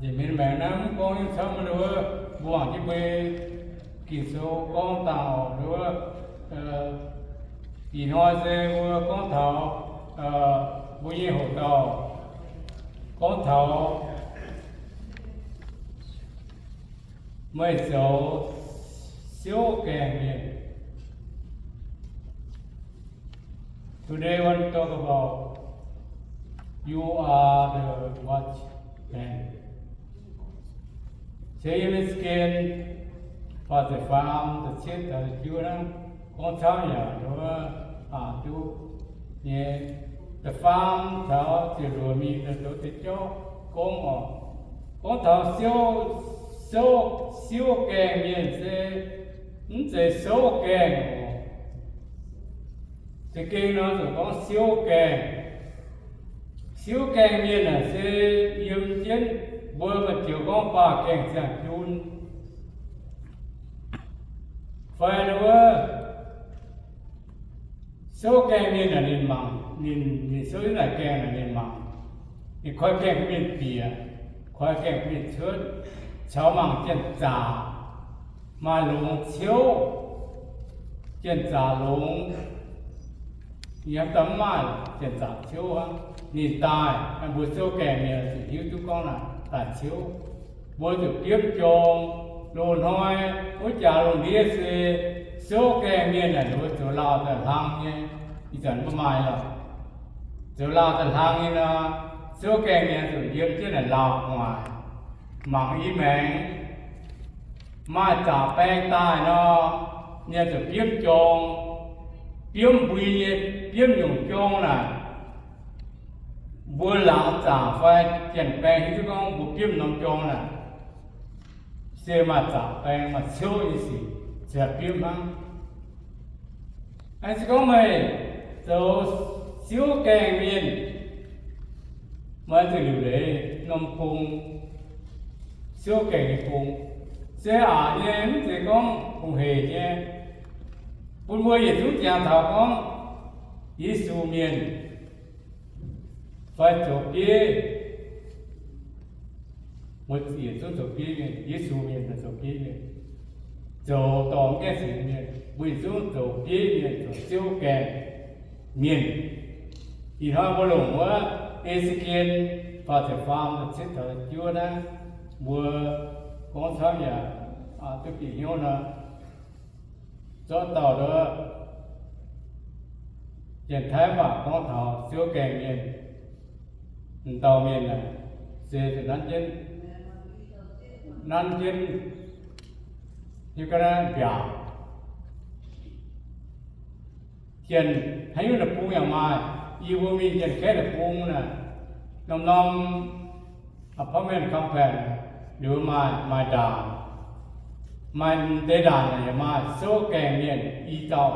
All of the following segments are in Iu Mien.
Nza'hmien maengx naaiv mv gorngv yiem camv wuov, mbuo mangc jienv mbuo Ging-Sou gorngv dangh oc. Wuov, ih hnoi se mbuo gorngv taux mbuo nyei hoc dauh, gorngv taux meih zoux siouv gaengh mienh. Today I want to talk about you are the watchman. Se yiem Skin faah ziepc faam da'cietv taux da'juov naaiv, gorngv camv yaac nduov aqc duqv nyei. Da'faam taux ziepc luoqc mingh daaih zoux deix jauv gorngv oc. Gorngv taux siouv, siouv, siouv gaengh mienh se mv zeiz souv gaengh oc. Za'gengh nor zuqc gorngv siouv gaengh. Siouv gaengh mienh naaic se yiem jienv mbuo maaih joux gorngv baah gaengh ziangh jun. Fai wuov, siouv gaengh mienh naaic ninh mangc, ninh, ninh siouv jienv naaic gaengh naaic ninh mangc. Ninh koi gaengh bun mienh bieqc, koi gaengh bun mienh cuotv, caux mangc janx-zaqc, maaih longx ciouv, janx-zaqc longx. Yiem daaih mv maaih janx-zaqc ciouv aqv. Ninh daaih, mbuo siouv gaengh mienh zuqc hiuv duqv gorngv naaic daaih ciouv. Mbuo zuqc biomv jorng. Loz-hnoi wuov jaax lungh ndiev se siouv gaengh mienh naaic mbuo zoux lauh daaih hlang nyei. Ih zanc mbuo maaih lorqc. Zoux lauh daaih hlang nyei nor, siouv gaengh mienh zuqc yiem jienv naaic lauh gu'nguaaic, mangc i maengx. Maaih zaqc baeng daaih nor, ninh zuqc biomv jorng, biomv mbui nyei, biomv nyungc jorng naaic. Mbuo laangz zaangc fai janx-baeng hiuv duqv gorngv mbuo biomv norm jorng naaic, se maaih zaqc baeng maaih ciouv nyei sic, ziouc biomv hnangv. Aa, se gorngv meih zoux siouv gaengh mienh, meih zuqc liuc leiz norm gong, siouv gaengh nyei gong, se aqc nyei, mv zeiz gorngv hungh heic nyei. Bun mbuo yietc zungv jangx taux gorngv Yesu mienh fai zoux bieiv, mbuo yietc zungv zoux bieiv mienh, Yesu mienh zoux bieiv mienh, zoux dorh mv gaengh sienx mienh, mbuo yietc zungv zoux bieiv mienh, zoux siouv gaengh mienh. Ih hnoi mbuo longc wuov E^se^ken faah ziepc faam da'cietv taux da'juov naaiv, mbuo gorngv camv yaac duqv bieqc hnyouv nor, zorqv dauh nduov, Janx-Taiv mv baac gorngv taux siouv gaengh mienh, m'dauh mienh naaic se zuqc nanv jienv, nanv jienv hiuv ga'naaiv mbiaauc. Janx haaix nyungc deic-bung yaac maaih. Yie mbuo mingh Janx-Kaeqv deic-bung naaic, norm-norm apartment complex liuz maaih, maaih ndaanc, maaih m'deix ndaanc yaac maaih souv gaengh mienh i dauh.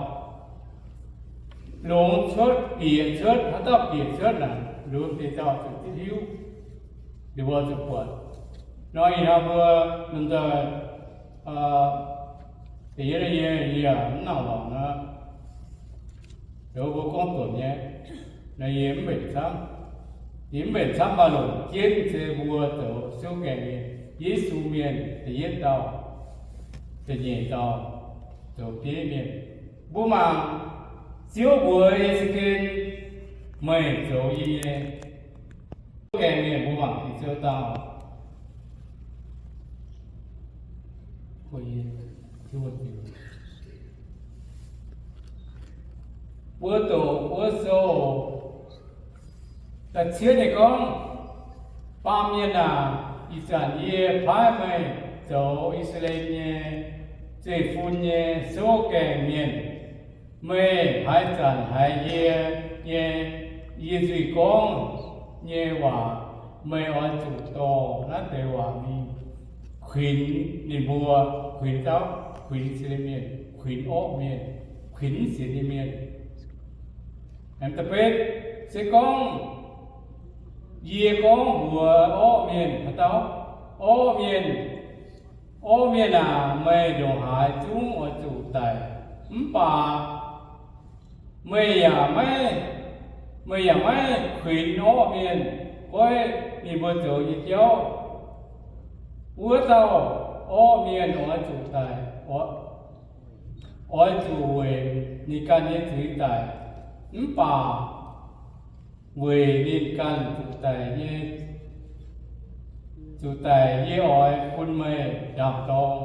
Longx cuotv bieqc cuotv, haaix dauh bieqc cuotv naaic, liuz m'deix dauh zuqc hiuv, liuz mbuo zuqc buatc. Nor ih hnoi mbuo nzuonx daaih, da'yietv yie, yie mv nangc lorngc nor, liuz mbuo gorngv donx nyei, nor yie mv mbenc camv. Yie mv mbenc camv, mv baac longc jienv se mbuo zoux siouv gaengh mienh, Yesu mienh da'yietv dauh, da'nyeic dauh zoux bieiv mienh. Mbuo mangc Ziouv mbuox E^se^ken, meih zoux yie nyei siouv gaengh mienh. Mbuo mangc Ging-Sou dangh oc. Mbuo doqc wuov sou da'cietv nyei gorngv, Baamh mienh aac, ih zanc yie paaiv meih zoux I^saa^laa^en nyei zeiv-fun nyei siouv gaengh mienh. Meih haaix zanc haiz yie nyei, yie nzuih gorngv nyei waac, meih oix zuqc dorh naaiv deix waac mingh kuinx ninh mbuo, kuinx dauh, kuinx I^saa^laa^en Mienh, kuinx orqv mienh, kuinx mv sienx nyei mienh. Da'betv se gorngv, yie gorngv mbuox orqv mienh, haaix dauh, orqv mienh, orqv mienh aac, meih ndongc haaix zungv oix zuqc daic. Mv baac meih yaac maiv, meih yaac maiv kuinx orqv mienh, goiv ninh mbuo zoux nyei jauv. Wuov dauh orqv mienh oix zuqc daic, oix zuqc weic ninh ganh nyei zuiz daic, mv baac weic ninh ganh zuqc daic nyei, zuqc daic yie oix bun meih ndaam-dorng.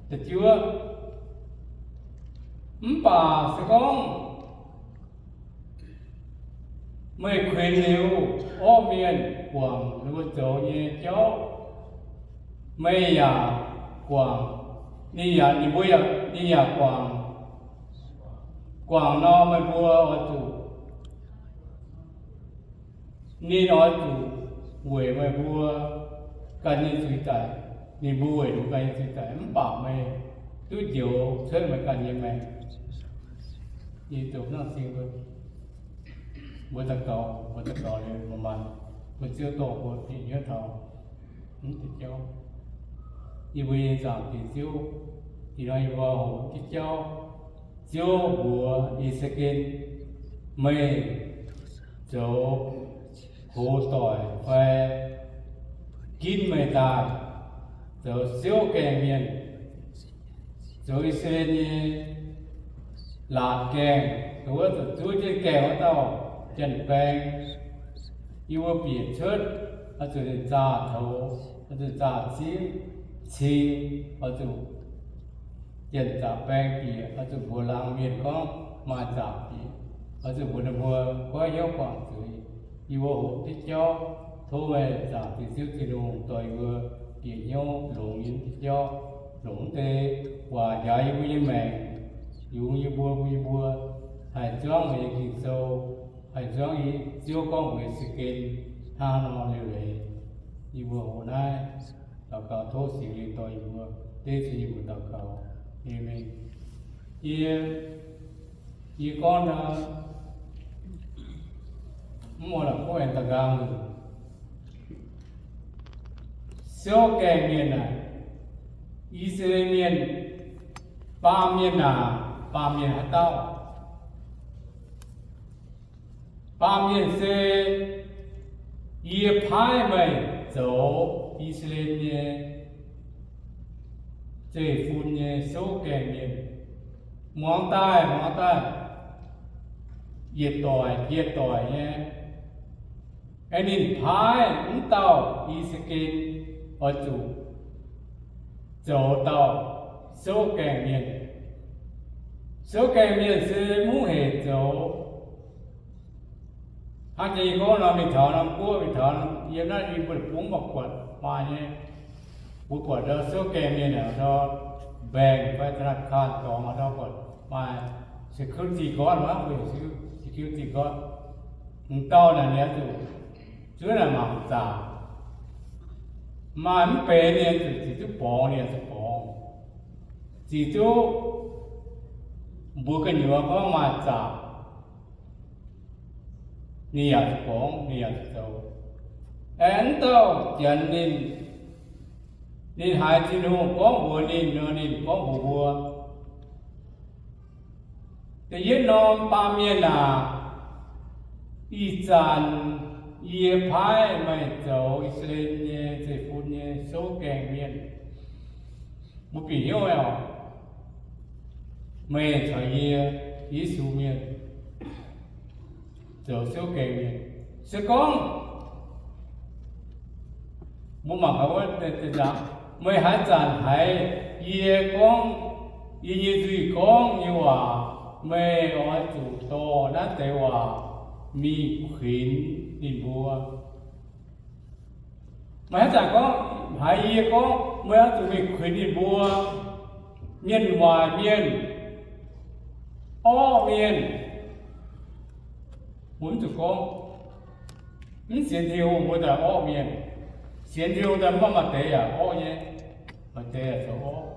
Da'juov, mv baac se gorngv meih kuinx liuz orqv mienh guangc ninh mbuo zoux nyei jauv, meih yaac guangc, ninh yaac, ninh mbuo yaac, ninh yaac guangc, guangc nor meih mbuo oix zuqc, ninh oix zuqc weic meih mbuo ganh nyei zuiz daic, ninh mbuo weic ninh ganh nyei zuiz daic, mv baac meih duqv njoux cuotv meih ganh nyei maengc. Yie zoux hnangv zingh mbuo, mbuo daux gaux, mbuo daux gaux liuz maaih, maaih, mbuo Ziouv dorh mbuo bieqc hnyouv taux mv deix jauv. Yie mbuo nyei Zaangc Diex Ziouv, ih hnoi yie mbuo hoqc jienv jauv, Ziouv mbuox E^se^ken, meih zoux hoz doic fai ginv meih daaih zoux Ziouv gaengh mienh, zoux I^saa^laa^en nyei laatc gaengh, zoux wuov zuqc zuov jienv gaengh wuov dauh janx-baeng. Yie mbuo bieqc cuotv, oix zuqc zaah toux, oix zuqc zaah zipv cing, oix zuqc janx-zaangc baeng bieqc, oix zuqc mbuox laangz mienh gorngv maaih zaangc bieqc, oix zuqc mbuox ninh mbuo goiv hnyouv guangc zuiz. Yie mbuo hoqc jienv jauv, tov meih Zaangc Diex Ziouv Tin-Hungh dorh yie mbuo bieqc hnyouv longx nyei jienv jauv, longc mv deix waac njaaux yie mbuo nyei maengc, yungz yie mbuo, bun yie mbuo haih zuangv meih nyei Ging-Sou, haih zuangv Ziouv gorngv mbuox E^se^ken hnangv nor liuz leiz. Yie mbuo hoqc naaiv daux gaux tov Singx Lingh dorh yie mbuo, dengv Ziouv nyei mbuox daux gaux. Aamen. Yie, yie gorngv nor, mv oix la'kuqv aengx da'nqaang nzunc. Ziouv gaengh mienh naaic, I^saa^laa^en Mienh, baamh mienh naaic, baamh mienh haaix dauh? Baamh mienh se yie paaiv meih zoux I^saa^laa^en nyei zeiv-fun nyei souv gaengh mienh. Muangx daaih, muangx daaih, yietc doic yietc doic nyei. Aengx ninh paaiv mv dauh I^se^ken oix zuqc zoux dauh souv gaengh mienh. Souv gaengh mienh se mv hec zoux. Hnangv jiex yie gorngv nor, mingh taux norm guoqv, mingh taux yiem naaiv yie mbuo bungx mv baac buatc maaih nyei. Mbuo buatc ndau souv gaengh mienh naaic, ndau bank fai ธนาคาร dorngx, ndau buatc maaih security guard mv baac, security guard. M'dauh naaic ninh oix zuqc zuov naaic mangc zaqc. Maaih mv benx ninh oix zuqc ziqc duqv borngz, ninh oix zuqc borngz. Ziqc duqv mbuox gu'nyuoz gorngv maaih zaqc, ninh yaac zuqc borngz, ninh yaac zuqc zoux. Aengx mv dauh Janx ninh, ninh haiz Tin-Hungh gorngv mbuox ninh nor, ninh gorngv mbuox mbuo, da'yietv norm baamh mienh aac, ih zanc yie paaiv meih zoux I^saa^laa^en nyei zeiv-fun nyei souv gaengh mienh. Mbuo bieqc hnyouv oc. Meih caux yie, Yesu Mienh, zoux souv gaengh mienh. Se gorngv mbuo mangc gaax wuov deix, meih haaix zanc haiz yie gorngv, yie nyei nzuih gorngv nyei waac, meih oix zuqc dorh naaiv deix waac mingh kuinx ninh mbuo. Meih haaix zanc gorngv, haiz yie gorngv, meih oix zuqc mingh kuinx ninh mbuo, mienh waaic mienh, orqv mienh. Mbuo mv zuqc gorngv, mv sienx Tin-Hungh mbuo daaih orqv mienh. Sienx Tin-Hungh daaih mv maaih deix yaac orqv nyei, maaih deix yaac zoux orqv.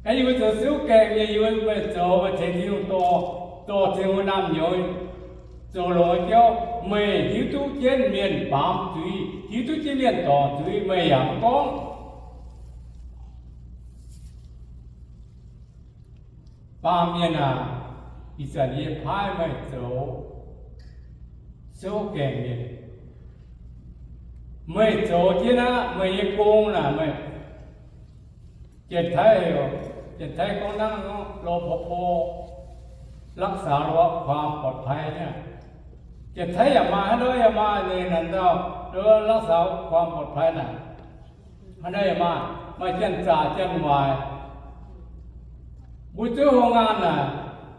Aeqv, yie mbuo zoux souv gaengh mienh, yie mbuo meih zoux meih tengx Tin-Hungh dorh, dorh Tin-Hungh naamh nyouz zoux longx nyei jauv, meih hiuv duqv jienv mienh baamz zuiz, hiuv duqv jienv mienh dorngc zuiz, meih yaac mv gorngv. Baamh mienh aac, ih zanc yie paaiv meih zoux souv gaengh mienh. Meih zoux jienv aqv, meih nyei gong naaic meih, Janx-Taiv heuc, Janx-Taiv gorngv hnangv nor, รปภ. รักษาความปลอดภัย naaic. Janx-Taiv yaac maaih, haaix ndau yaac maaih, ninh naaic dauh รักษาความปลอดภัย naaic. Haaix ndau yaac maaih, maaih janx-zaqc janx-waaic. Mbuo zuov hungh ngaanh naaic,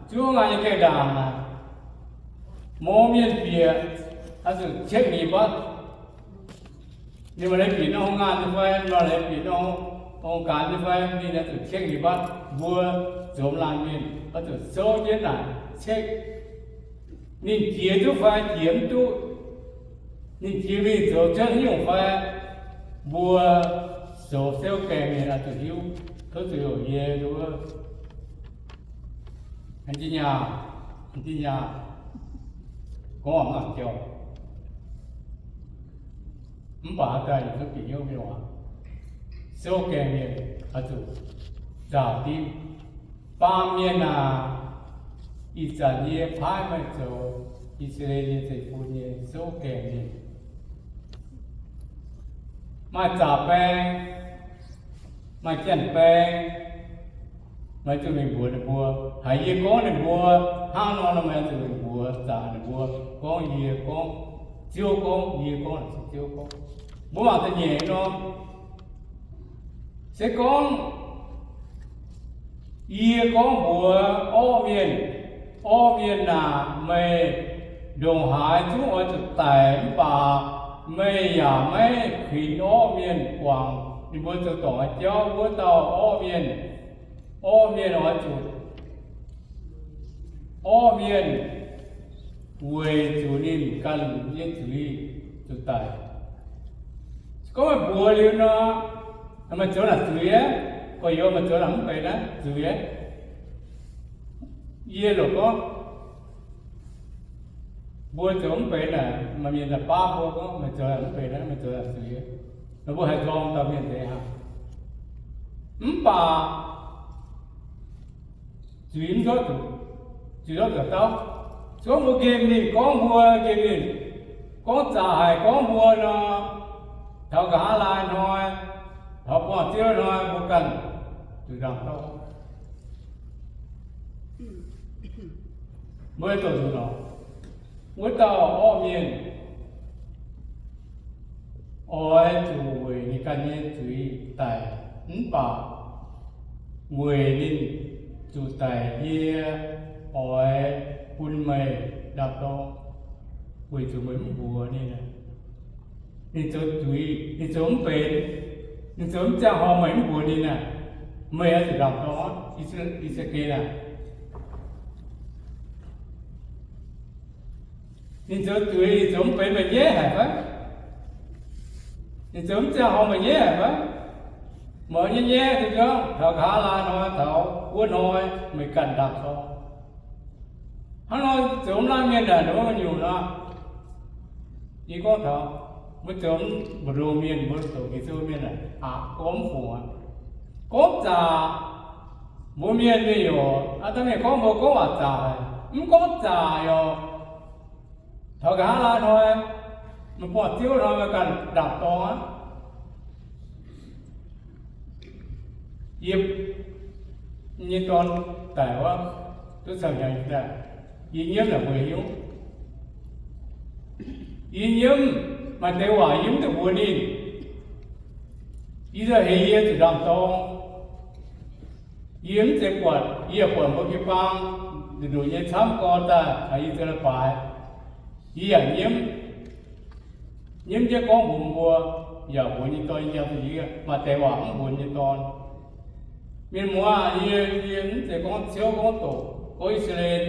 zuov hungh ngaanh nyei gaengh ndaangc naaic, mouz mienh bieqc, oix zuqc เช็ค ninh mbuo. Ninh maaih leiz bieqc norm hungh ngaanh nyei fai, maaih leiz bieqc norm องค์การ nyei fai, ninh oix zuqc เช็ค ninh mbuo. Mbuo zoux laanh mienh oix zuqc souv jienv naaic เช็ค. Ninh jiex duqv fai jiex mv duqv, ninh jiex mingh zoux cuotv haaix nyungc fai, mbuo zoux souv gaengh mienh oix zuqc hiuv, tov zuqc heuc yie nduov. An jienv nyaah, an jienv nyaah, gorngv mangc jauv. Mv baac haaix dauh yietc zungv bieqc hnyouv mingh waac, souv gaengh mienh oix zuqc nzaaux dimv. Baamh mienh aac, ih zanc yie paaiv meih zoux I^saa^laa^en nyei zeiv-fun nyei souv gaengh mienh. Maaih zaqc baeng, maaih janx-baeng, meih zuqc mingh mbuox ninh mbuo. Haiz yie gorngv ninh mbuo hnangv nor, meih zuqc mingh mbuox zaqc ninh mbuo gorngv yie gorngv, Ziouv gorngv, yie gorngv, Ziouv gorngv. Mbuo mangc da'nyeic nor, se gorngv yie gorngv mbuox orqv mienh, orqv mienh naaic, meih ndongc haaix zungv oix zuqc daic mv baac meih yaac maiv kuinx orqv mienh guangc ninh mbuo zoux dorngc nyei jauv. Wuov dauh orqv mienh, orqv mienh oix zuqc, orqv mienh weic zuqc ninh ganh nyei zuiz zuqc daic. Gorngv meih mbuox liuz nor, meih zoux naaic zuiz aqv. Gorx-youz, meih zoux naaic mv benx naaiv zuiz aqv. Yie lorqc gorngv, mbuo zoux mv benx naaic, maaih mienh daaih baav mbuo gorngv, meih zoux naaic mv benx naaiv, meih zoux naaic zuiz. Meih mbuo haaix nzorng dauh mienh deix hnangv. Mv baac zuiz mv zorqv zuqc, zuiz zorqv zuqc dauh. Se gorngv mbuo nqemh ninh, gorngv mbuo nqemh ninh, gorngv zaqc haic gorngv mbuo nor, taux nqa'haav laai hnoi, taux buangh ziouv hnoi, mbuo ganh zuqc ndaangc dorng. Mbuo zoux zuqc lorqc. Wuov dauh orqv mienh oix zuqc weic ninh ganh nyei zuiz daic, mv baac weic ninh zuqc daic, yie oix bun meih ndaangc dorng, weic zuqc meih mv mbuox ninh. Ninh zoux zuiz, ninh zoux mv benx, ninh zoux mv ziangh hoc, meih mv mbuox ninh naaic, meih oix zuqc ndaangc dorng. I^saa^laa^en aah, ninh zoux zuiz, ninh zoux mv benx, meih nyaiv haic fai? Ninh zoux mv ziangh hoc, meih nyaiv haic fai? Meih nyaiv nyaiv duqv nzorng, taux nqa'haav laai hnoi, taux wuov hnoi, meih ganh ndaangc dorng. Hnangv nor zoux mv laanh mienh naaic, ninh mbuo nyungc nor, yie gorngv taux mbuo zoux mbu'ndongx mienh, mbuo zoux Ging-Sou mienh naaic, aqc gorngv mv fungc aqv. Gorngv zaqc, mbuo mienh mingh yoc, aa, dangh mienh gorngv mbuo gorngv waac zaqc haic. Mv gorngv zaqc yoc, taux nqa'haav laai hnoi, meih buangh ziouv hnoi, meih ganh ndaangc dorng aqv. Yie nyei dorn daic wuov, duqv caux hnyangx daaih, yie nyiemv naaic mbuo hnyouv. Yie nyiemv maaih deix waac yie mv duqv mbuox ninh. Yie zuqc heix yie zuqc ndaangc dorng. Yie mv zeiz buatc, yie buatc mbuo jiu-baang nduqc nduqc nyei camv gorx daaih caux yie zoux leiz-baaix. Yie yaac nyiemv, nyiemv jienv gorngv mbuox mbuo, yaac mbuox nyei dorn, yie maaih deix waac mv mbuox nyei dorn. Mienh muoz aah, yie, yie mv zeiz gorngv Ziouv gorngv doqc, gorngv I^saa^laa^en,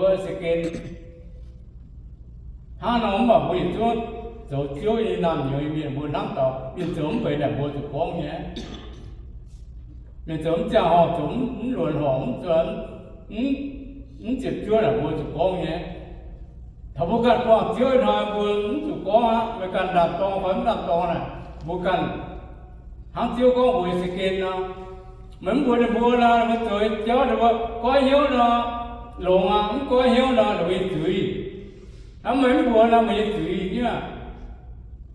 wuov Se^ken hnangv nor, mv baac mbuo yietc zungv zoux Ziouv nyei naamh nyouz nyei mienh, mbuo hnamv taux mienh zoux mv benx naaic mbuo zuqc gorngv nyei. Mienh zoux mv ziangh horngc, zoux mv luonx horngc, mv, mv ziepc zuoqv naaic mbuo zuqc gorngv nyei. Taux mbuo ganh buangh Ziouv hnoi mbuo mv zuqc gorngv aqv. Meih ganh ndaangc dorng fai mv ndaangc dorng naaic, mbuo ganh hnangv Ziouv gorngv mbuox Se^ken nor, meih mv mbuox ninh mbuo nor, ninh mbuo zoux jauv ninh mbuo goiv hnyouv nor, longx aqv. Mv goiv hnyouv nor, ninh mbuo nyei zuiz. Hnangv meih mv mbuox nor, meih nyei zuiz nyei aqv.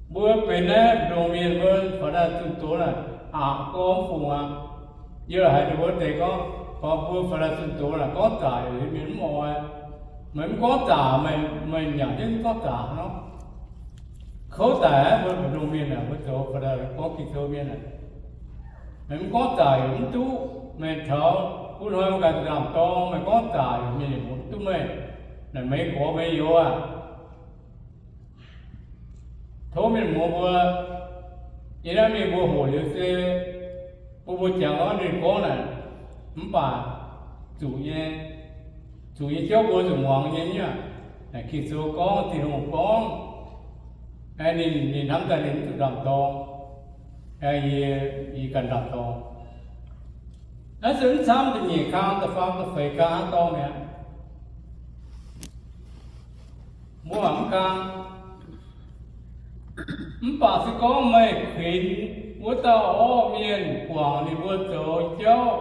Mbuo benx naaiv mbu'ndongx mienh mbuo faaux daaih zunh doz naaic, aqc gorngv fungc aqv. Yie haiz ninh mbuo deix gorngv, gorngv mbuo faaux daaih zunh doz naaic gorngv zaqc heuc mienh mv oix. Meih mv gorngv zaqc, meih, meih nyanc jienv mv gorngv zaqc nor. Kouv daic aqv, mbuo mbu'ndongx mienh aah, mbuo zoux faaux daaih gorngv Ging-Sou mienh aah. Meih mv gorngv zaqc yaac mv duqv. Meih taux guv hnoi meih ganh nzamc dorng, meih gorngv zaqc yaac mienh yaac mv duqv meih. Naaic meih gorx meih youz aac. Tov mienh muoz mbuo, yie naaiv mienh mbuo hoqc liuz se, mbuo mbuo jangx gorngv ninh gorngv naaic, mv baac zuqc nyei, zuqc nyei jauv mbuo zuqc muangx nyei nyei aac. Naaic Ging-Sou gorngv, Tin-Hungh gorngv, ninh, ninh hnamv daaih ninh mv zuqc nzamc dorng. Yie, yie ganh nzamc dorng. Naaiv se mv camv da'nyeic kang, da'faam, da'feix kang hnangv dorngh mi'aqv. Mbuo mangc mv kang. Mv baac se gorngv meih kuinx wuov dauh orqv mienh guangc ninh mbuo zoux jauv,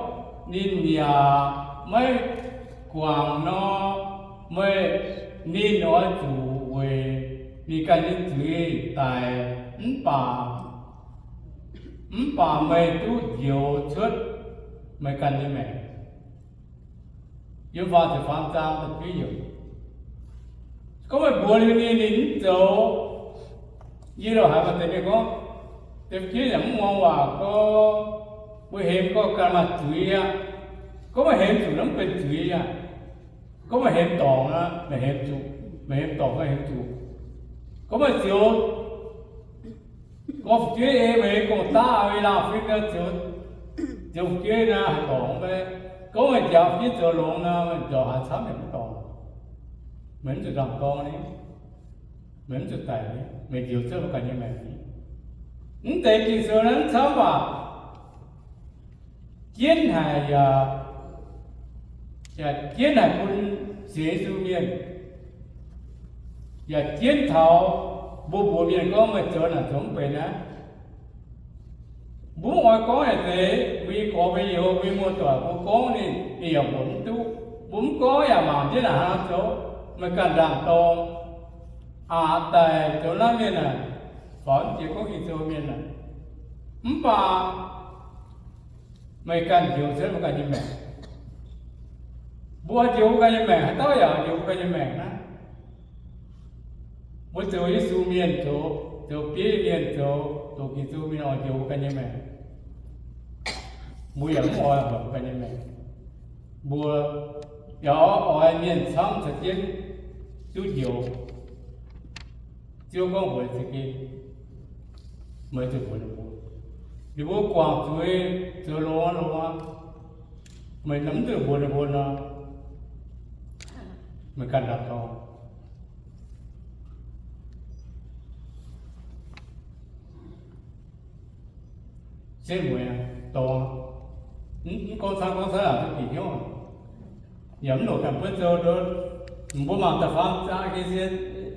ninh yaac maiv guangc nor, meih, ninh oix zuqc weic ninh ganh nyei zuiz daic, mv baac, mv baac meih duqv njoux cuotv meih ganh nyei maengc. Yiem faah ziepc faam zaang da'juov yiemc. Gorngv meih mbuox liuz ninh, ninh mv zoux, yie loh haiz maaih deix mienh gorngv, deix fu'jueiv yaac mv muangx waac gorngv, mbuo hemx gorngv ganh maaih zuiz aqv. Gorngv meih hemx zuqc nor mv benx zuiz aqv. Gorngv meih hemx dorngc nor, meih hemx zuqc, meih hemx dorngc fai hemx zuqc. Gorngv meih zioux gorngv fu'jueiv ei meih gong-daqv, meih laangh fim nor, zioux, zioux fu'jueiv nor haih dorngc mv bei. Gorngv meih njaaux fu'jueiv zoux longx nor, meih njaaux haaix camv yaac mv dorngc. Meih mv zuqc nzamc dorng ni, meih mv zuqc daic ni, meih njoux cuotv meih ganh nyei maengc ni. Mv deix Ging-Sou naaiv mv camv baac jienv haic yaac, yaac jienv haic bun sienx Yesu mienh, yaac jienv taux mbuo mbuox mienh gorngv meih zoux naaic zoux mv benx aqv. Mbuo mv oix gorngv haaix deix, mbuo nyei gorx mbuo youz, mbuo nyei muoz-doic mbuo gorngv ninh, ninh yaac mbuox mv duqv. Mbuo mv gorngv yaac mangc jienv naaic hnangv zoux, meih ganh nzangc dorng, aqc daic zoux naaiv mienh naaic, faaux jiex gorngv Ging-Sou mienh naaic. Mv baac meih ganh njoux cuotv meih ganh nyei maengc. Mbuo njoux mbuo ganh nyei maengc, haaix dauh yaac njoux mbuo ganh nyei maengc naaiv. Mbuo zoux Yesu mienh, zoux, zoux bieiv mienh, zoux, zoux Ging-Sou mienh oix njoux mbuo ganh nyei maengc. Mbuo yaac mv oix hoic mbuo ganh nyei maengc. Mbuo yaac oix mienh camv caux jienv duqv njoux. Ziouv gorngv mbuox za'gengh, meih zuqc mbuox ninh mbuo, ninh mbuo guangc zuiz zoux longx longx aqv. Meih mv zuqc mbuox ninh mbuo nor, meih ganh nzangc dorng. Setv mueiz dorngx, mv gorngv camv gorngv camv aac, duqv bieqc hnyouv. Yaac mv loc ganh buonv zoux, mbuo mangc da'faam zaang,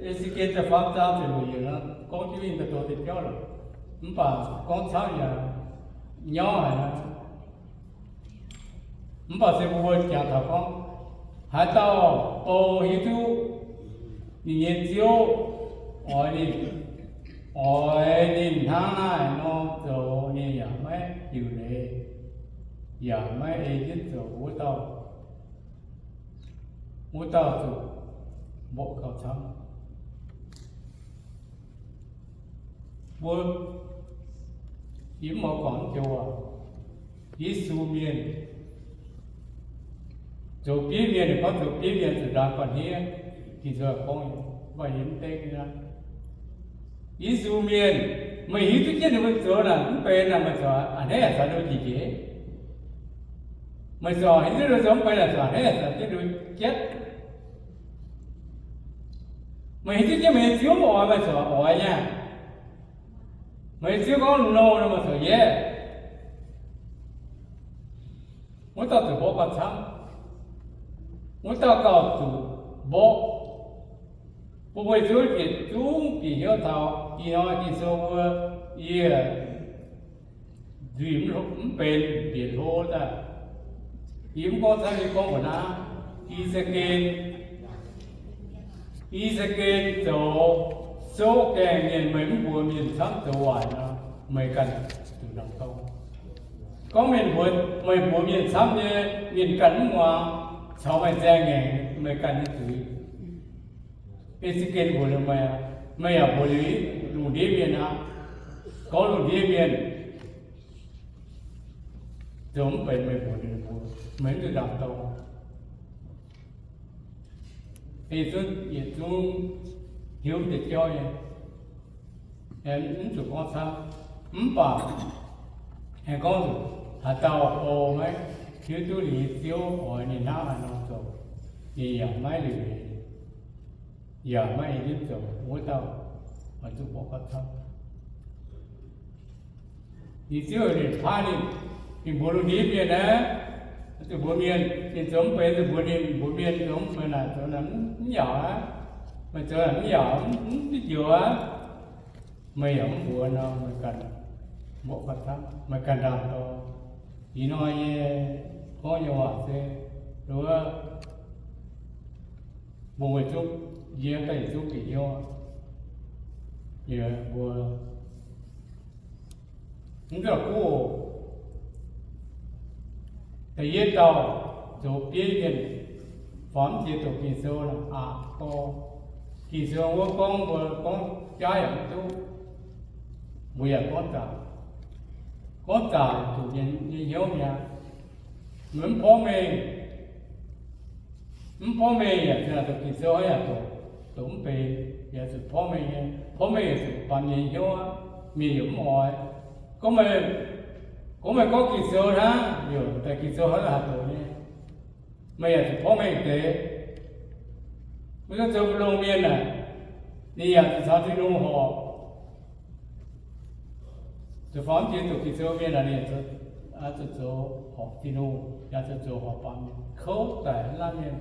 E^se^ken da'faam zaang ziepc luoqc yiemc nor, gorngv jienv mingh daaih doz deix jauv lorqc. Mv baac gorngv camv yaac nyauv haic. Mv baac se mbuo jangx taux gorngv, haaix dauh bou hiuv duqv ninh nyei Ziouv oix ninh, oix ninh hnangv naaiv nor zoux, ninh yaac maiv diuc leiz, yaac maiv ei jienv zoux wuov dauh, wuov dauh zuqc mborqv gauh camv. Mbuo, yie mv oix guangc joux aac, Yesu mienh, zoux bieiv mienh, ninh gorngv zoux bieiv mienh zuqc ndaam guanh hniev, Ging-Sou gorngv, mv baac yie mv dengv nyei aqv. Yesu mienh, meih hiuv duqv jienv ninh mbuo zoux naaic mv benx naaic, meih corc a'hneiv a'caux ninh mbuo njiec njiec. Meih corc hiuv duqv ninh mbuo zoux mv benx naaic, corc a'hneiv a'caux jienv ninh mbuo jatv. Meih hiuv duqv jienv meih nyei Ziouv mv oix, meih corc oix nyei aqv. Meih nyei Ziouv gorngv no nor, meih corc yes. Wuov dauh zuqc mborqv gauh camv. Wuov dauh gauh zuqc mborqv. Bun meih Ziouv bieqc zungv bieqc hnyouv taux ih hnoi Ging-Sou mbuo, yie nzuih mv benx bieqc hlo daaih. Yie mv gorngv camv, yie gorngv mbuox naaiv, I^saa^ken, I^saa^ken zoux souv gaengh mienh, meih mv mbuox mienh camv zoux waaic nor, meih ganh zuqc ndaangc dorng. Gorngv mienh mbuox, meih mbuox mienh camv nyei, mienh ganh mv muangx, caux meih nzaeng ngaengc meih ganh nyei zuiz. Ei za'gengh mbuox liuz meih, meih yaac mbuox liuz lungh ndiev mienh aqv. Gorngv lungh ndiev mienh zoux mv benx meih mbuox ninh mbuo, meih mv zuqc ndaangc dorng. Ei zungv yietc zungv hiuv deix jauv nyei, mv zuqc gorngv camv. Mv baac aengx gorngv zuqc haaix dauh bou maiv hiuv duqv ninh nyei Ziouv oix ninh hnangv haaix nor zoux, ninh yaac maiv liuc leiz, yaac maiv ei jienv zoux, wuov dauh oix zuqc mborqv gauh camv. Ninh Ziouv heuc ninh paaiv ninh, ninh mbuox lungh ndiev mienh aqv, zuqc mbuox mienh, ninh zoux mv benx zuqc mbuox ninh, mbuox mienh zoux mv benx naaic, zoux naaic mv yaac aqv, meih zoux naaic mv yaac, mv duqv njoux aqv. Meih yaac mv mbuox nor, meih ganh mborqv gauh camv, meih ganh ndaangc dorng. Ih hnoi nyei gorngv nyei waac se, wuov, mbuo weic zuqc yie daaih yietc zungv bieqc hnyouv, yie mbuo mv dauh guv da'yietv dauh zoux bieiv mienh, faaux mv jiex doqc Ging-Sou aqv. Gorngv Ging-Sou wuov gorngv mbuo gorngv jaav yaac mv duqv, mbuo yaac gorngv zaqc, gorngv zaqc zuqc mienh nyei hnyouv mi'aqv. Mv porv mengh, mv porv mengh yaac zuqc Ging-Sou yaac doqc, doqc mv benx, yaac zuqc porv mengh nyei. Porv mengh yaac zuqc baamh mienh nyei hnyouv aqv, mienh yaac mv oix. Gorngv meih, gorngv meih gorngv Ging-Sou hnangv, yaac daaih Ging-Sou hnangv haaix doqc nyei, meih yaac zuqc porv mengh deix. Mv zeiz zoux mbu'ndongx mienh aeqv, ninh yaac zuqc caux Tin-Hungh horpc. Zuqc faaux mv jiex doqc Ging-Sou mienh aeqv, ninh yaac zuqc zoux horpc Tin-Hungh, yaac zuqc zoux horpc baamh mienh, kouv daic laanh mienh.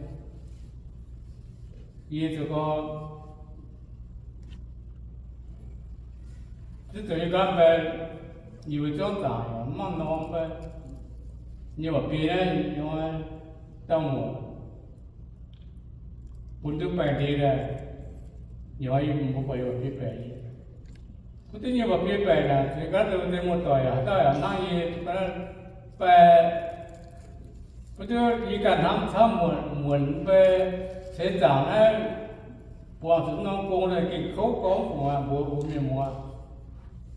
Yie zoux gorngv, zungv zoux nyei ganh mbaeqc, yie mbuo zorqv zaangc mv maaih norm mbaeqc, nyei waac biei naaiv nyei, dauh muoc bun duqv baengh ndie daaih, nyei mbuo buatc yie waac biei baeqc. Mv duqv nyei waac biei baeqc naaic, zuqc ganh dongh deix muoz-doic yaac haaix dauh yaac hnangv yie, baeqc, mv duqv yie ganh hnamv camv muonc, muonc mv bei ceix zaangc naaiv, buangh zuqc norm gong daaih gengh kouv gorngv fungc aqv, mbuox mbuo mienh muoz.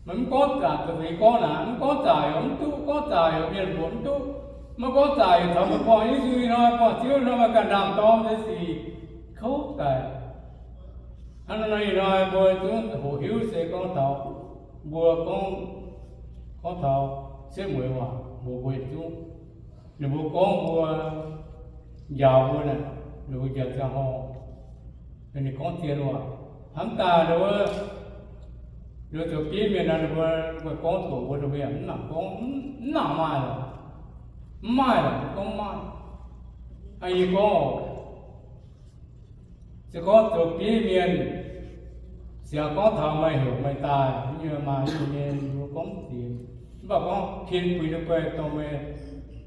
Meih mv gorngv zaqc, dongh yie gorngv naaic, mv gorngv zaqc yaac mv duqv, gorngv zaqc yaac mienh mbuox mv duqv. Maiv gorngv zaqc yaac taux meih buangh Yesu ih hnoi, buangh Ziouv ih hnoi, meih ganh ndaam-dorng nyei sic kouv daic. Hnangv naaiv ih hnoi mbuo zungv hoqc hiuv se gorngv taux, mbuo gorngv, gorngv taux setv mueiz waac mbuox mbuo yietc zungv. Ninh mbuo gorngv mbuo, njaaux mbuo naaic, ninh mbuo njaaux ziangh hoc, ninh gorngv zien waac. Hnamv daaih ninh mbuo, ninh mbuo zoux bieiv mienh nor, ninh mbuo gorngv doqc mbuo, ninh mbuo yaac mv nangc gorngv, mv nangc maaih lorqc. Mv maaih lorqc, gorngv mv maaih. Aa, yie gorngv oc, se gorngv zoux bieiv mienh, siang gorngv taux meih heuc meih daaih, nyei maaih nyei mienh mbuo gorngv mv ziex, mv baac gorngv pien buix nyei guai dorh meih,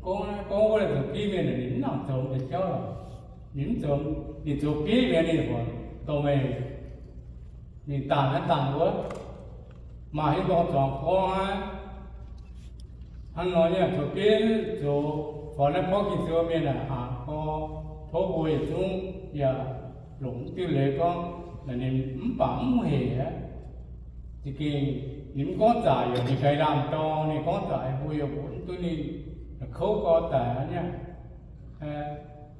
gorngv, gorngv wuov zoux bieiv mienh, ninh mv nangc zoux deix jauv lorqc. Ninh mv zoux, ninh zoux bieiv mienh ninh dorh meih, ninh dangc naaiv dangc wuov, maaih haaix nyungc dorh zuangx gorngv aqv. Hnangv nor nyei zoux bieiv zoux faaux naaiv porv Ging-Sou mienh aac, aqc gorx tov mbuo yietc zungv yaac longc diuh leiz gorngv, ninh mv baac mv heic aqv. Za'gengh ninh mv gorngv zaqc yaac ninh ganh ndaam-dorng, ninh gorngv zaqc mbuo yaac mbuox mv duqv ninh, kouv gorx daic aqv niaa.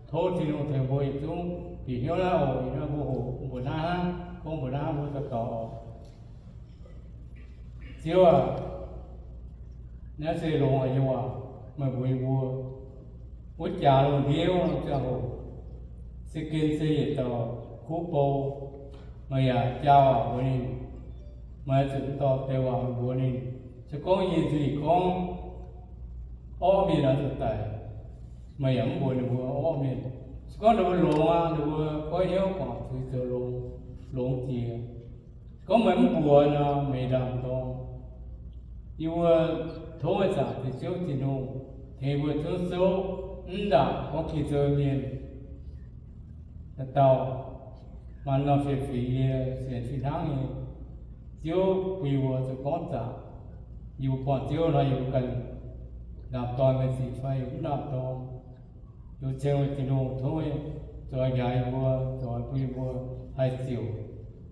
Tov Tin-Hungh tengx mbuo yietc zungv bieqc hnyouv naaiv oc. Ih hnoi mbuo hoqc mbuo naaiv hnangv, gorngv mbuo naaiv mbuo daux gaux oc. Ziouv aac, naaiv se longx haic nyei waac meih mbuox yie mbuo. Wuov jaax lungh ndiev ziangh hoc, se gen se yietc dauh kuv bou, meih yaac jaa waac mbuox ninh, meih zuqc mv dorh deix waac mbuox ninh. Se gorngv yie nzuih gorngv orqv mienh oix zuqc daic, meih yaac mv mbuox ninh mbuo orqv mienh. Se gorngv ninh mbuo longx aqv, ninh mbuo goiv hnyouv guangc zuiz zoux longx, longx jiex. Se gorngv meih mv mbuox nor, meih ndaam-dorng. Yie mbuo tov meih zaangc Ziouv Tin-Hungh tengx mbuo zungv souv mv ndaangc gorngv Ging-Sou mienh. Dauh dauh maaih norm fei-fingx yie sienx fih hnangv nyei, Ziouv bun yie mbuo zoux gorngv zaqc. Yie mbuo buangh Ziouv nor, yie mbuo ganh ndaam-dorn nyei sic fai yie mbuo mv ndaam-dorn, yie mbuo ceng Tin-Hungh tov zoux njaaux yie mbuo, zoux bun yie mbuo haih siouc,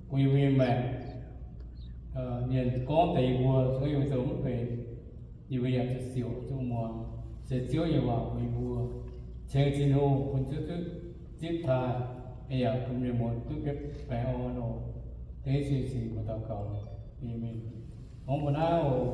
bun yie mbuo nyei maengc mienh gorngv deix yie mbuo, se yie mbuo zoux mv benx, yie mbuo yaac zuqc siouc zuqc muangx, se Ziouv nyei waac bun yie mbuo. Ceng Tin-Hungh bun Ziouv duqv zipv taaih, yaac bun mienh muoz duqv baengh orn oc. Dengv Yesu nyei mbuox daux gaux, aamen. Gorngv mbuo naaiv oc.